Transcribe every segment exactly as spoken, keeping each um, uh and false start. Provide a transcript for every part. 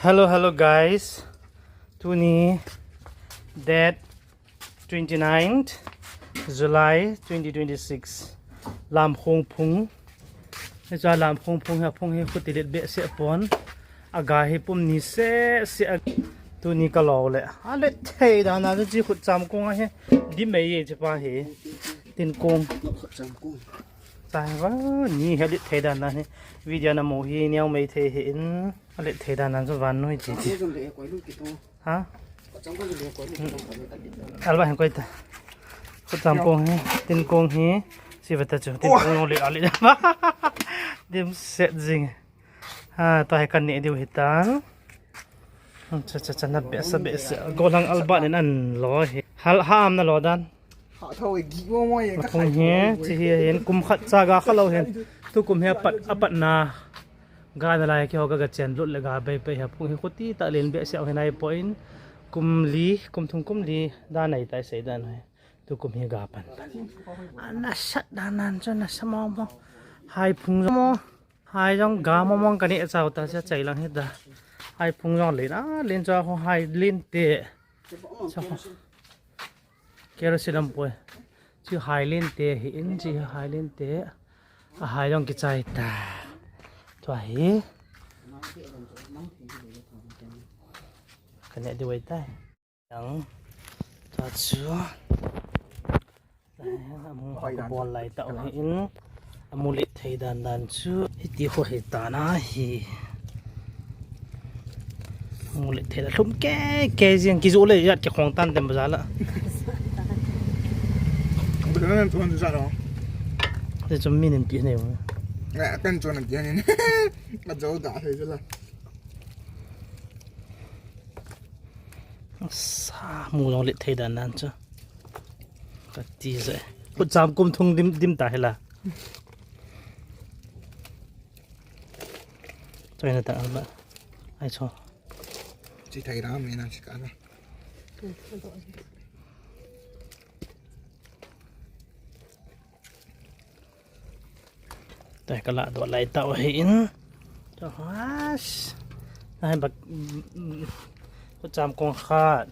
Hello, hello guys. Tuni date twenty-ninth July twenty twenty-six. Lamkhong phung. Hiche Lamkhong phung hi, phung hi khuti let behseh pon. Aga hi pum ni seh seh a. Tuni ka lo le. A let thei dan a chu chi khut cham kong a hi. Di mei ye chi pa hi. Tin kong. Cham kong. Chai va, ni hi a let thei dan a hi. Video na mu hi neo mei thei hi in. A let thei dan dan chu van noi chi chi. Ha? Alba hin koi ta. Khut cham kong hi, tin kong hi. Si va ta chu, tin kong le a let. Dim set jing. Ha, tua hi kan ne diu hi tan. Cha cha cha na behseh behseh. Golang alba nen an lo hi. Hal ham na lo dan. Ha, thau e, gi mo mo e, ka phung khai hi, mo mo e. Chi hi hin kum khat cha ga kha lo hin. Tu kum hi apat, apat na. Ga na lai ki ho ga ga chen lut le ga bei bei ha phung hi khuti ta len behseh hin ai poi. Kum li, kum thum kum li da nai tai sei dan hai. Tu kum hi ga pan pan. A na sat dan nan chu na sa mo mo. Hai phung mo. Hai jong ga mo mo ka ne chau ta cha chai lang hi da. Hai phung jong len a, len cha ho hai len te. Cha ho. Kerosene lam poi. Chu hai len te hi in, chu hai len te. A hai jong kichai ta. Tua hi. Ka ne di wai tai. Yang. Tua chu. Amu ka bol lai ta hi in. Amu let thei dan dan chu hiti ho hi ta na hi. Amu let thei dan lhum ke ke jing kijo le jat ke khong tan tem ba la. Bela nem tuan sa no. Te chom min en pi ne. Eh, pen tuan en pi ne. Ka jo da he la. Sa mu jong let thei dan dan chu. Ka ti je. Khut cham kum thum dim, dim ta hi la. Choi na ta alba. Ai cho. Chi thai ra me na chi ka na. Te ka la do lai tau hi in. Cho has. Nai bak, khut cham kong khat.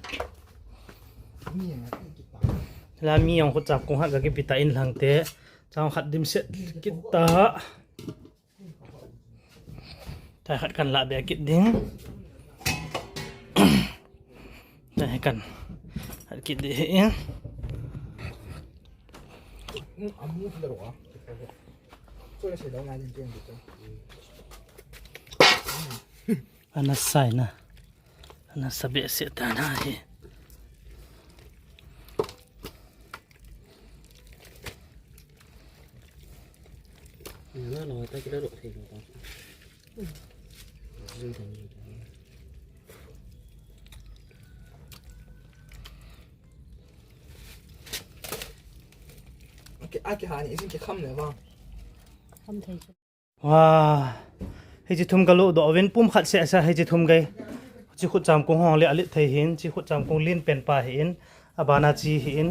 La mi jong khut cham kong khat ka kipi ta in lang te. Cham khat dim set kit ta. Te khat kan la be kit ding. Te kan khat kit ding hi. Ana sai na. Ana sa behseh ta na hi. Aki, aki hani isin ki kham le vang. Kham thei chu. Wa, hichi thum ka lo do vin pum khat seh seh hichi thum gai. Chi khut cham kong hong le a let thei hin, chi khut cham kong lin pen pa hin, abana chi hin,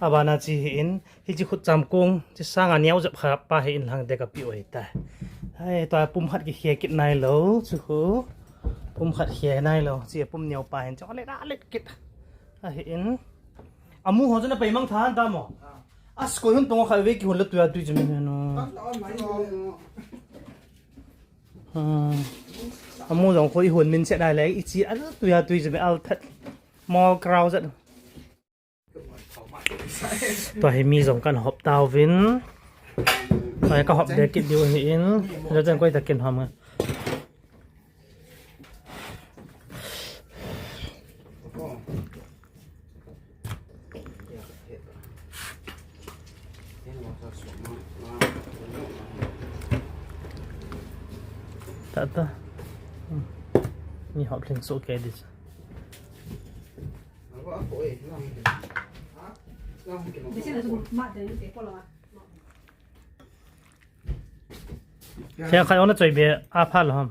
abana chi hin, hichi khut cham kong, chi sanga niau jep kha pa hin lang de ka pi oi ta. Ai, tua pum khat ki khia kit nai lo, chu khu. Pum khat khia nai lo, chi pum niau pa hin, chu a let a let kit. A hin. Amu ho chu na pei mang tha han ta mo. A school hun tong kha ve ki hun la tuya tui chu mi no. Hmm. Amu jong khoi hun min se dai le i chi a tuya tui chu mi al that. Mall crowd zat. Tua hi mi jong kan hop tau vin. Tua hi ka hop de kit diu hi in. Lo jan koi ta kin hom nga. Ta ta. Hmm. Ni hop tling so ke dis. Siang khat ong na choi be a pha lo ham.